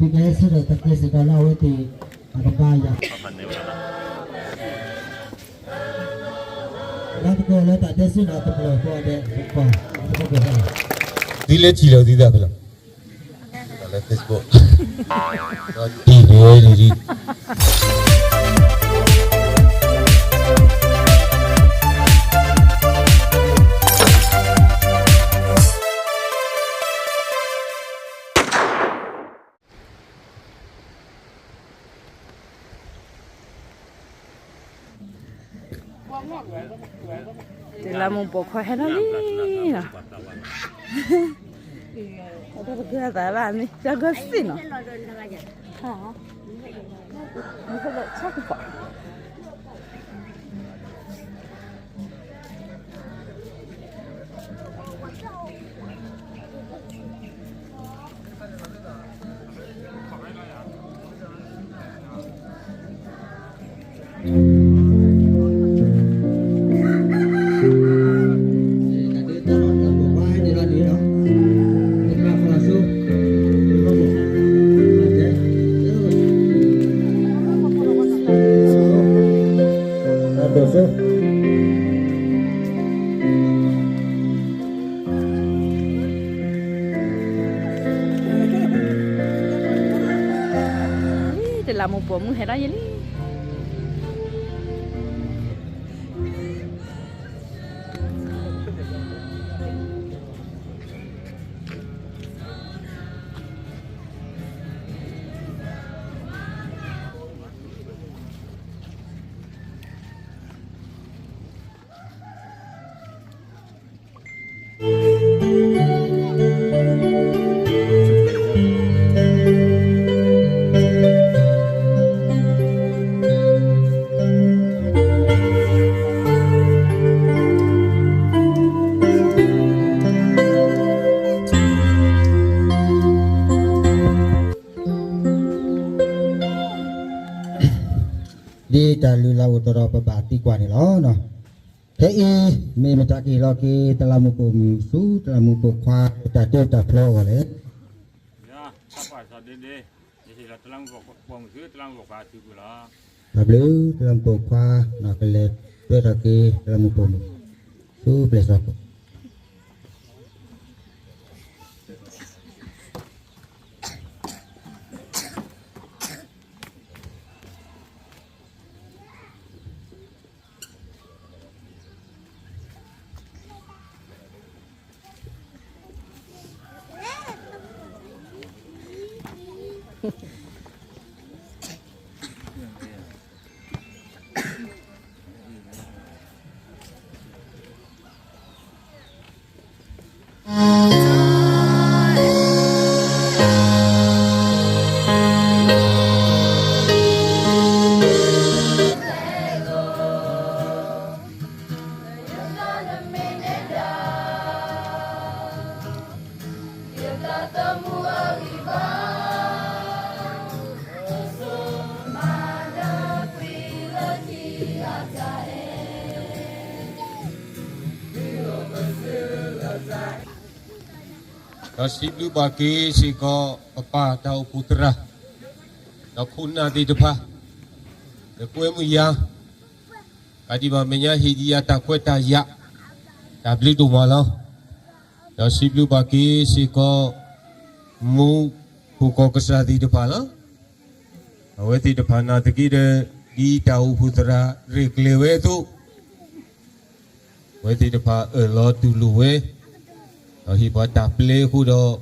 ကဟဲဆၢထၢၣ်တၢ်ကျဲးစၢးဒီးလၢအဝဲသ့ၣ် အကပၤယၤ လၢတကလၢတၢ်တဲဆူၣ်န့ၣ် တပျၢၢ်ဃီဒဲး သုလဲၤထံၣ်လီၤသုသးဖဲလဲၣ် လၢ Facebook ဒီးတံၤဒဲးလံဒံး တလးမူးပိာ်ခွါဟဲထီၣ်လံနီၤ, တၢ်တဂၢၢ်သးဘၣ်မ့ၢ်တၢ်ဂၢၢ်စ့ၢ်နီၤ, မ့ၢ်ကဘၣ်ဆၣ်ကပီၤ တလးမူးပိာ်မုၣ်ဟဲထီၣ်ယဲလံ. ဒ်တၢ်လုၢ်လၢ်အိၣ်တီဒီးပဘၣ်သံကွၢ်န့ၣ်လီၤ. ဖဲအံၤ မ့ၢ်မတၤကဟ့ၣ်လီၤက့ၤ တလးမူးပိာ်မုၣ်ဆူ တလးမူးပိာ်ခွါ တၢ်တဲတၢ်ဖျီအဂီၢ်လဲၣ်. တၢ်ဘျုး တလးမူးပိာ်ခွါ ကလဲၤတွဲထီၣ်က့ၤ တလးမူးပိာ်မုၣ် ဆူပျဲၢ်စီၤပီ ဒီးစံးဘျုးဘၣ်က့ၤစ့ၢ်ကီး ပပၢ်တၢ်အိၣ်ဖှိၣ်သရၣ် ဒီးခိၣ်နၢ်သ့ၣ်တဖၣ် လၢကွဲမုာ်ယၤ ကဒံးဘၣ်မဲာ်ညါဟ့ၣ်ဒံးယၤတၢ်ခွဲးတၢ်ယာ် တၢ်ဘျုးဒိၣ်မးလီၤ. ဒီးစံးဘျုးဘၣ်က့ၤစ့ၢ်ကီး မူးဖိၣ်ကီၢ်ကစၢ်သ့ၣ်တဖၣ်လီၤ. အဝဲသ့ၣ်တဖၣ်နာ်သက့ဒီး ဒ်တၢ်အိၣ်ဖှိၣ်သရၣ်ရဲၣ်ကျဲၤဝဲအသိး အဝဲသ့ၣ်တဖၣ်အၢၣ်လီၤတူၢ်လိာ်ဝဲ, ဒီးဟ့ၣ်ပှၤတၢ်ပျဲအဃိဒီး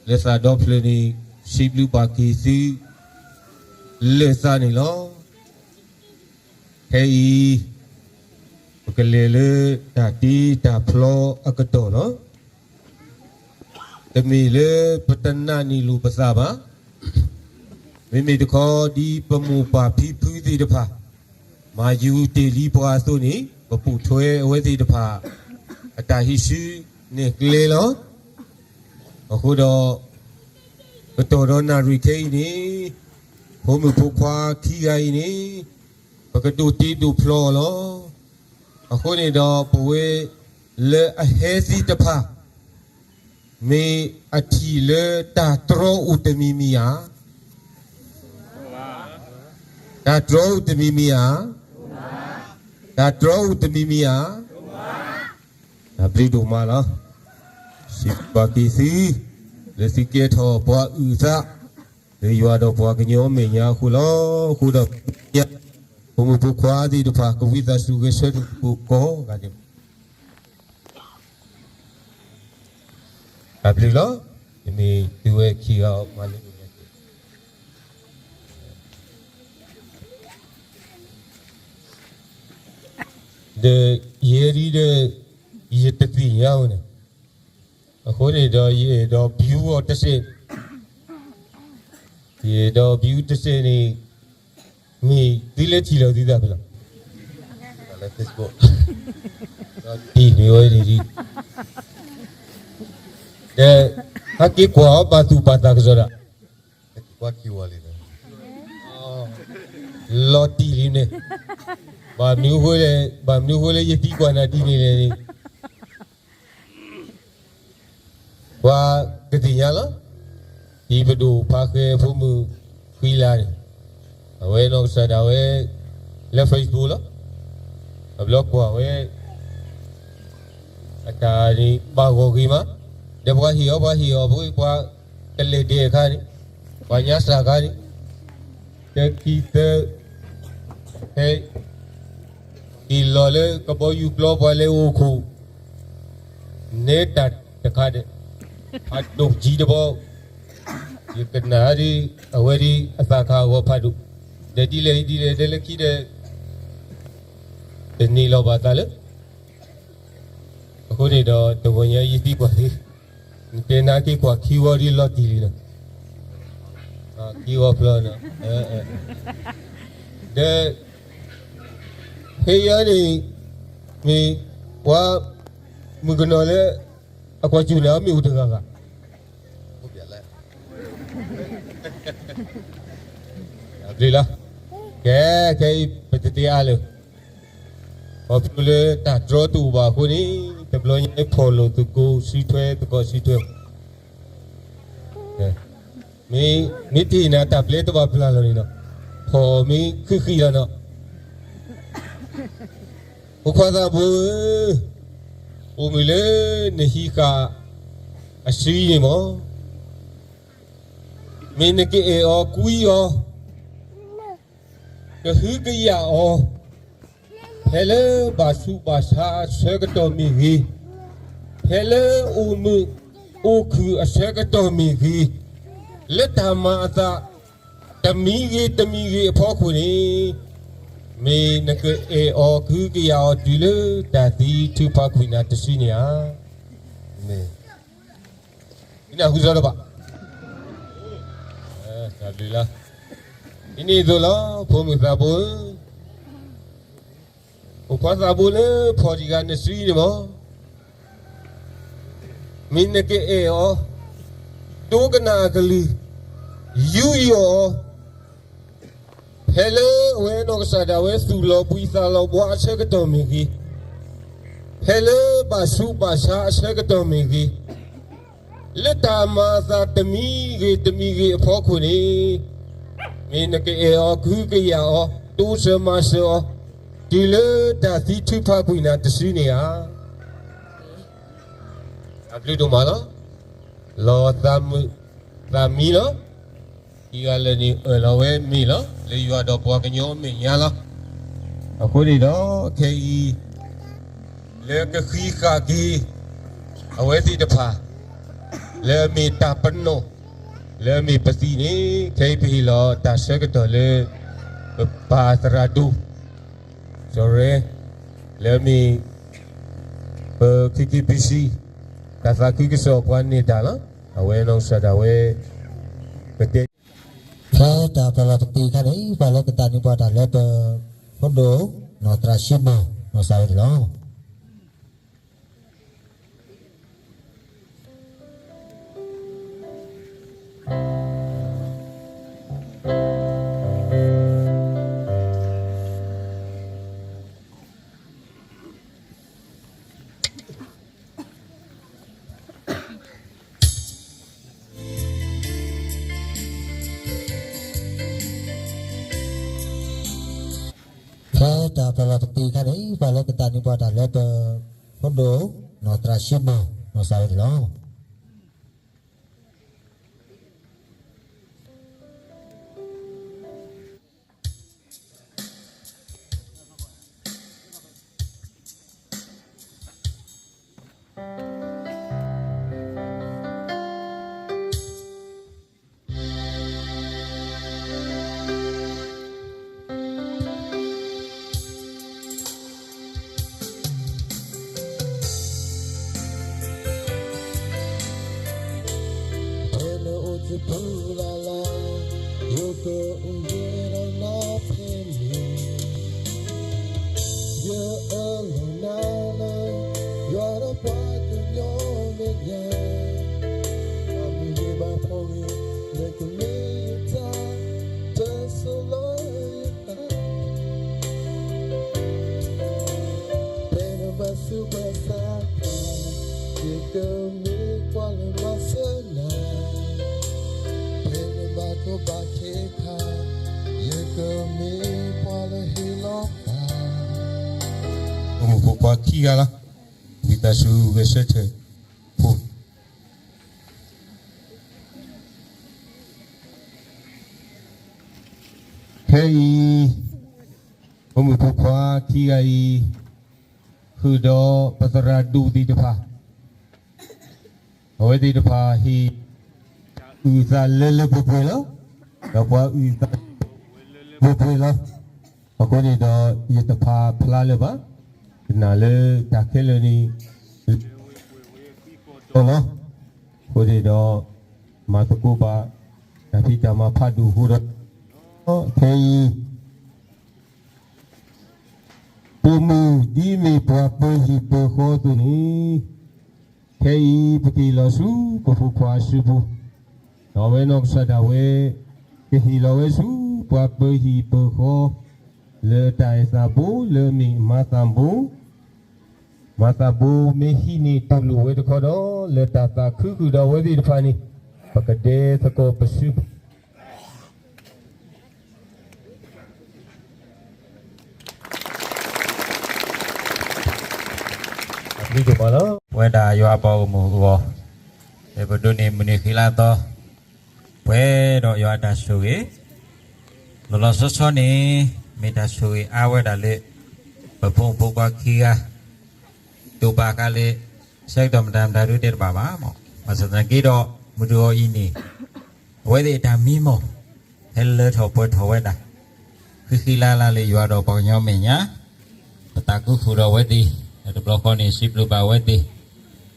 လၢသးဒီဖျၢၣ်န့ၣ် စံးဘျုးဘၣ်က့ၤသု လၢာ်သးန့ၣ်လီၤ. ခဲအံၤ ပကလဲၤလၢတၢ်တ့တၢ်ဖျီအကတီၢ်လီၤ. တမ့ၢ်လၢပတနာ်န့ၢ်လိာ်ပသးဘၣ်. မ့မ့ၢ်တခီ ဒ်ပမိၢ်ပၢ်ဖံဖုသ့ၣ်တဖၣ် မၤယူၤတ့ၢ်လံပှၤအသိးန့ၣ် ပပိာ်ထွဲအဝဲသ့ၣ်တဖၣ် အတၢ်ဟံးစုနဲၣ်ကျဲလီၤ. အဃိဒီး ကတီၢ်ဒီးနၣ်ရံၣ်ခဲအံၤန့ၣ် ဖိမုၣ်ဖိခွါခံဂၤအံၤန့ၣ် ပကဒိးတ့ဒိးဖျီအီၤလီၤ. အဃိန့ၣ်ဒီး ပဝဲလၢအဟဲသ့ၣ်တဖၣ် မ့ၢ်အထံၣ်လၢတၢ်တြီအိၣ်တမံၤမံၤဧါ, တၢ်တြီအိၣ်တမံၤမံၤဧါ. တၢ်တြီအိၣ်တမံၤမံၤဧါ. တၢ်ဘျုးဒိၣ်မးလီၤ. စံးဘျုးဘၣ်က့ၤသု လၢသုကဲထီၣ်ပှၤအုၣ်သး လၢယွၤဒီးပှၤကညီအမဲာ်ညါအဃိလီၤ. အဃိဒီး ဖိမုၣ်ဖိခွါသ့ၣ်တဖၣ် ကဝံသးစူၤဂဲၤဆၢထၢၣ်သကိးကိးဂၤဒဲး. တၢ်ဘျုးလီၤ. ယမ့ၢ်တုၤဝဲခံဂၤအီၤမၤလိန့ၣ် ဒီးယဲဒၣ်ဒီး ယတသ့ၣ်ညါဝဲန့ၣ်, အဃိန့ၣ်ဒီး ယအဲၣ်ဒိးဘျုးအီၤတစဲး, ယအဲၣ်ဒိးဘျုးတစဲးန့ၣ် မ့ၢ်သုလဲၤထံၣ်လိာ်သုသးဖဲလဲၣ်, လၢ Facebook ဒီးတံၢ်မ့ၢ်ဝဲန့ၣ်ဒ်, ဒီး ဟဲက့ၤကွၢ်အီၤဘၣ်သူၣ်ဘၣ်သးကစီဒီး လီၤတံၢ်လံန့ၣ်, ဘၣ်မနုၤအဃိလဲၣ်, ဘၣ်မနုၤအဃိလၢယသံကွၢ်နၤဒ်န့ၣ်လဲၣ်န့ၣ် ပှၤကသ့ၣ်ညါလီၤ. ဒ်ပဒိၣ်ဖးဃဲဖိမုၣ်ဃံလၤန့ၣ်, အဝဲနီၢ်ကစၢ်ဒၣ်ဝဲ လၢ Facebook လီၤ. အဘျီကွၢ်ဝဲ အတၢ်န့ၣ်ဘၣ်ဂီၢ်ဂ့ၤမး, ဒီးပှၤဟ့ၣ်အီၤ ပှၤဟ့ၣ်အီၤ ပှၤကလဲၤဒဲးအခါန့ၣ်, ပှၤညါစၢ်အခါန့ၣ်, တခံသၢ ဟဲ ဟ့ၣ်လီၤလၢကဘီယူၤပျီပှၤလဲၤအိၣ်ခိၣ် နဲတၢ်တခါဒီး ဖးဒိၣ်ကံတဘီ, ယကနၣ်ဒ် အဝဲဒ်အသးခးအဂီၢ်ဖးဒိၣ်, ဒီးဒ်လဲၣ်ဒ်လဲၣ်ဒီးလၢခံဒီး တန့ၢ်လီၤဘၣ်သးလၢ အဃိန့ၣ်ဒီး တဂီၤညါယသံကွၢ်သ့, နတဲနၤက့ၤကွၢ်ခံဝီဒ်လီၤတံၢ်လံနီၤ, ခံဝီဖျီနီၤ, ဒီး ဖဲယၤန့ၣ် မ့ၢ်ပှၤမုၣ်ကနီၤလၢ အကွၢ်စူၢ်န့ၣ် အမ့ၣ်အူတဂၤဂၤ လၢ ကဲ ခဲအံၤ ပတတဲအါလၢၤ, ခီဖျိလၢတၢ်တြီတအိၣ်ဘၣ်အဃိန့ၣ် တဘျီညါဖီၣ်လိာ်သကိးစုထွဲသကိးစုထွဲ, မ့ၢ်တ့ၢ်နၤတၢ်ပျဲတဘၣ်ပျၢ်လီၤန့ၣ်နီၤ, ဖီၣ်မ့ၢ်ဃံးဃံးလီၤနီၤ, ဖိခွါသးဘိဧၢ, အိၣ်မုာ်လၢနဟံးဃာ်အစုန့ၣ်မး, မ့ၢ်နကအဲၣ်အီၤကွံအီၤ, ကဟုကယာ်အီၤ, ဖဲလၢဘၣ်ဆူးဘၣ်ဆါအဆၢကတီၢ်မ့ၢ်ဂ့ၤ, ဖဲလၢအိၣ်မုာ်အိၣ်ခုၣ်အဆၢကတီၢ်မ့ၢ်ဂ့ၤ, လၢတၢ်မၤအသး တမံၤဂ့ၤတမံၤဂ့ၤအဖီခိၣ်န့ၣ်, မ့ၢ်နကအဲၣ်အီၤကဟုကယာ်အီၤတုၤလၢတၢ်သံထုးဖးကွံာ်နၤတစုန့ၣ်ဧါ. မ့ၢ် ဒ်န့ၣ်အသိးလီၤ, ဖိမုၣ်သးဘိဧၢ, ဖိခွါသးဘိလၢဖီၣ်တံၢ်ဂၤနစုန့ၣ်မး, မ့ၢ်နကအဲၣ်အီၤ, ဒိကနၣ်အကလုၢ်, ယူးယီၣ်အီၤ, ဖဲလၢအဝဲနီၢ်ကစၢ်ဒၣ်ဝဲသူၣ်လီၤဘှံးသးလီၤဘှါအဆၢကတီၢ်မ့ၢ်ဂ့ၤ, ဖဲလၢဘၣ်ဆူးဘၣ်ဆါအဆၢကတီၢ်မ့ၢ်ဂ့ၤ, လၢတၢ်မၤအသးတမံၤဂ့ၤတမံၤဂ့ၤအဖီခိၣ်န့ၣ်, မ့ၢ်နကအဲၣ်အီၤကဟုကယာ်အီၤ, တိစၢၤမၤစၢၤအီၤ, တုၤလၢတၢ်သံထုးဖးကွံာ်နၤတစုန့ၣ်ဧါ. တၢ်ဘျုးဒိၣ်မးလီၤ. လီၤသးမုာ်သးမံလီၤ. ခံဂၤလၢာ်န့ၣ်အၢၣ်လီၤဝဲမ့ၢ်လီၤ လၢယွၤဒီးပှၤကညီအမဲာ်ညါလီၤ. အဃိန့ၣ်ဒီး ခဲအံၤ လၢကဃံးဃာ်က့ၤ အဝဲသ့ၣ်တဖၣ် လၢအမ့ၢ်တၢ်ပနီၣ် လၢအမ့ၢ်ပသံၣ်န့ၣ် ခဲအံၤပဟ့ၣ်လီၤတၢ်ဆၢကတီၢ်လၢ ပပၢ်သရၣ်ဒိၣ် စီၤရဲ လၢအမ့ၢ် ပ ခ့ခ့ပံစံ တၢ်သးခုကစီၣ်ပှၤနဲၣ်တၢ်လီၤ. အဝဲနီၢ်ကစၢ်ဒၣ်ဝဲ ကတဲ ဖဲတၢ်ပၢလီၤတပံၤခါန့ၣ် ပှၤလၢကတၢ်န့ၣ်ပှၤတၢ်လၢပ ဖိဒိၣ် နီၢ်သရၣ်ၡံမိၣ် နီၢ်စၢ်ဝဲန့ၣ်လီၤ. တၢ်ပလီၢ်တက့ၢ်ခါန့ၣ် ပှၤလၢကသးန့ၢ်ပှၤတၢ်လၢပဖိဒိၣ် နီၢ်သရၣ်ၡံမိၣ် နီၢ်စၢ်ဝဲန့ၣ်လီၤ. ဖဲနအိၣ်တပူၤလၢ်လၢ် ယကအိၣ်ဂ့ၤဒီးနၤဖဲန့ၣ် ယအၢၣ်လီၤနၤလၢ ယွၤဒီးပှၤကညီမဲာ်ညါ, အမုၢ်ဂ့ၤဘၣ်ဖှီၣ်ဂ့ၤ နကမ့ၢ်ယတၢ် တၢ်ဆိၣ်လီၤယသး ဖဲနဘၣ်ဆူးဘၣ်ဆါတၢ်, ယကမ့ၢ်ပှၤလၢမၤစၢၤနၤ, ဖဲနဘၣ်ကီဘၣ်ခဲအခါ, ယကမ့ၢ်ပှၤလၢဟ့ၣ်လီၤသး. အိၣ်မုာ်ဖိခွါခံဂၤလီၤ, ဝံသးစူၤဂဲၤဆၢထၢၣ်ဖိ ခဲအံၤ အိၣ်မုာ်ဖိခွါခံဂၤအံၤ ဃုာ်ဒီးပသရၣ်ဒူၣ်သ့ၣ်တဖၣ်, အဝဲသ့ၣ်တဖၣ်ဟ့ၣ် အုၣ်သးလၢလၢပှဲၤပှဲၤလီၤ, ဒီးပှၤအုၣ်သးလၢပှဲၤပှဲၤလီၤ. အဃိန့ၣ်ဒီး ယတဖးဖျါလၢၤဘၣ်, ကနၣ်လၢတၢ်ခဲလၢာ်န့ၣ် လီၤ. အဃိန့ၣ်ဒီး မၤသကိးဘၣ် တၢ်ဖံးတၢ်မၤဖးဒိၣ်အဃိဒီး ခဲအံၤ ပိာ်မုၣ်ဒ်မ့ၢ်ပှၤပၢဟံၣ်ပၢဃီအသိးန့ၣ်, ခဲအံၤပက့ၤလီၤဆူပဖိခွါအစုပူၤ, ဒီးအဝဲနီၢ်ကစၢ်ဒၣ်ဝဲ ကဟ့ၣ်လီၤဝဲဆူပှၤပၢဟံၣ်ပၢဃီ လၢတၢ်အဲၣ်သးဘိလၢအမ့ၢ်မၤသးဘိ, မၤသးဘိမ့ၢ်ဟံးန့ၢ်တူၢ်လိာ်ဝဲတခီဒီး လၢတၢ်သးခုဃုာ်ဒီးအဝဲသ့ၣ်တဖၣ်န့ၣ် ပကဒဲသကိးပစု ပဝဲဒၣ်ယွၤအပှၤဂီၢ်မုၢ်အဂီၢ်, လၢပဒိးန့ၢ်မုၢ်နံၤဃံလၤသီ, ပှဲၤဒီးယွၤအတၢ်ဆိၣ်ဂ့ၤ, လီၤလီၤဆီဆီန့ၣ် မ့ၢ်တၢ်ဆိၣ်ဂ့ၤအါဝဲဒၣ်လၢ ပဖိမုၣ်ဖိခွါခံဂၤ တိာ်ပာ်ဃာ်လၢ ဆၢကတီၢ်မတၤမတၤဒုတဲတဘၣ်ဘၣ်, ဘၣ်ဆၣ်သနာ်က့ဒီး မုၢ်တဂီၤအံၤန့ၣ် အဝဲသ့ၣ်အတၢ်မံမီၢ် ဟဲလၢထီၣ်ပှဲၤထီၣ်ဝဲဒၣ် ဃံဃံလၤလၤလၢယွၤဒီးပှၤကညီမဲာ်ညါ, ပသးခုဃုာ်ဒီးအဝဲသ့ၣ်, တဘျီဃီန့ၣ် စံးဘျုးဘၣ်အဝဲသ့ၣ်,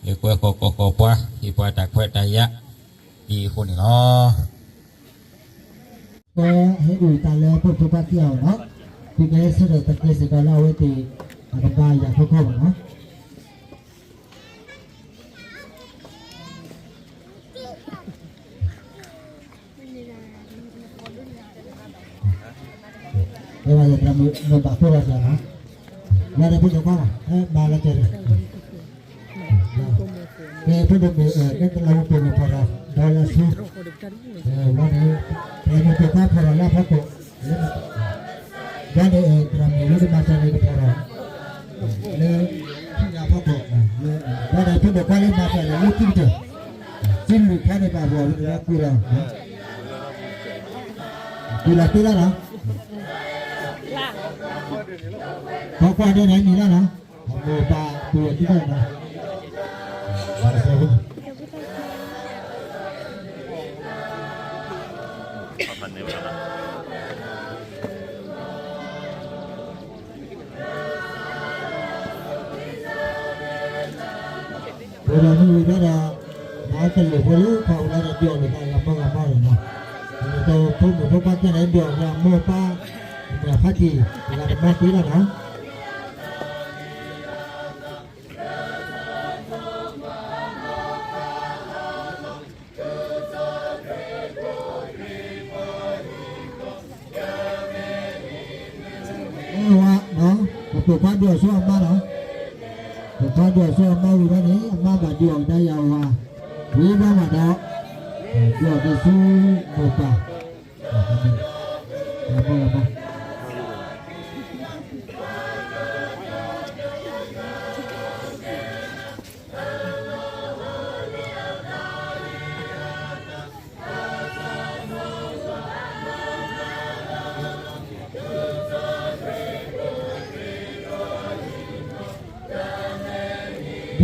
လၢကွဲဃီၤကိးဃီၤပှၤ ဟ့ၣ်ပှၤတၢ်ခွဲးတၢ်ယာ် ဒ်အဃိန့ၣ်လီၤ. ကဟဲအုၣ်တၢ်လၢပဖိခွါခံဂၤအီၤနီၤ, သုကဟဲဆၢထၢၣ်သးကျဲစ့ၢ်ကီးလၢအဝဲသ့ၣ် အကဘါယွၤဖီခိၣ်ဘၣ်နီၤ. ဝဲဒၣ်ဖိဒိၣ်ခွါ, မၤလၢကဲ, ကဲဖိဒိၣ်မ့ၢ် ကဲတလးဝဲပှဲၤန့ၣ်ဖီၣ်ရၤ ဒီးလၢဆူ, ဝဲန့ၣ် ပှဲၤန့ၣ်ပှဲၤခွါဖီၣ်ရၤလၢအဖီခိၣ်, ဒ်န့ၣ် သရၣ်မုၣ်လၢကမၤစၢၤန့ၣ်ကဖီၣ်ရၤ လၢ ခံဂၤဖီခိၣ်, ဝဲဒၣ်ဖိဒိၣ်ခွါလၢမၤစၢၤန့ၣ်လၢခံကတၢၢ်, စုလုၢ်ခါန့ၣ်ဘၣ်ဘီၣ်ဝဲန့ၣ်လၢကွံာ်လီၤ, ကွံာ်လီၤသ့လီၤနီၤ, ပှၤကွၢ်ဒဲးန့ၣ်နံၤလီၤနီၤ, အမိၢ်ပၢ်ပှဲၤခံဂၤနီၤ ပဝဲဒၣ်မ့ၢ်ဝံၤဒီး မၤကလဲာ်ဖိလၢခီၣ်အူလၢဒီး ဒုးအီၣ်လိာ်သးဂၤမီဂၤမီလီၤနီၤ, ဒီးဖိမုၣ်ဖိခွါခဲလၢာ် ဒုးအီၣ်သးမိၢ်ပၢ် ဒီးဖးတံၢ် တဂၤတမါသ့လီၤနီၤ. အဝဲ ပဖိခွါဒုးအီၣ်ဆိအမါလီၤ, ပဖိခွါဒုးအီၣ်ဆိအမါဝံၤဒီးန့ၣ် အမါဘၣ်ဒုးအီၣ်ကဒါယၤဝၤ ဝံၤဘၣ်ဘၣ်ဒီး ဒုးအီၣ်က့ၤဆူမိၢ်ပၢ် မိၢ်ပၢ် မိၢ်ပၢ် မိၢ်ပၢ်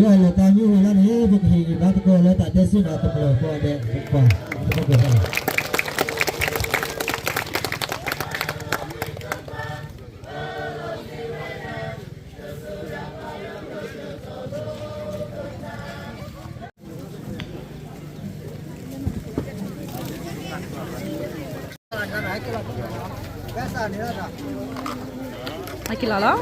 လၢတၢ်ညိၣ်ဝဲလၢန့ၣ် ပကဟ့ၣ်ဂံၢ်ဘါသကိးလၢတၢ်တဲစ့ၢ်နီၤ ကမျၢၢ်ကိးဂၤဒဲး ပကွၢ်သကိးလီၤ. ဟဲက့ၤလီၤလီၤ.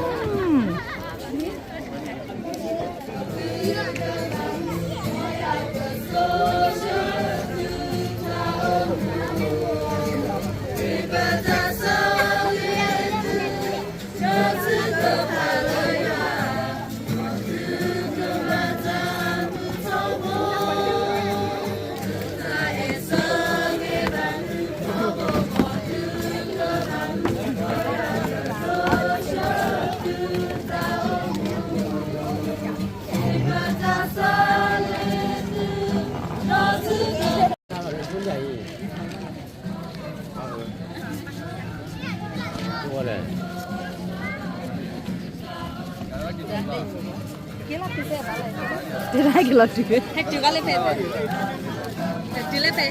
Tena ke lo tu. Hek tu kale pe. Hek tu le pe.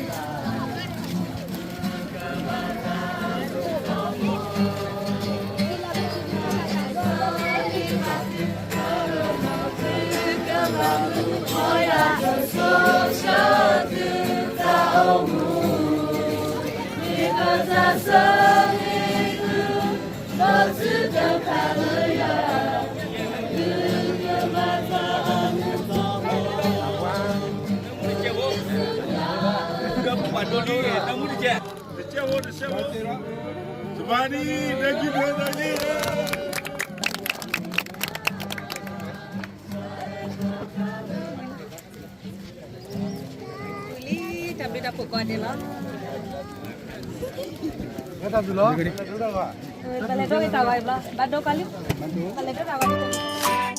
လံ တၢ်ဘျုးတၢ်ဖှိၣ်ကိးဂၤဒဲးလီၤ. လီၤ. ပလဲၤဒိးက့ၤတၢ်ဂီၤအံၤဘျီ ဘၣ်ဒိကီလံ ပလဲၤဒိးတၢ်ဂီၤလံ.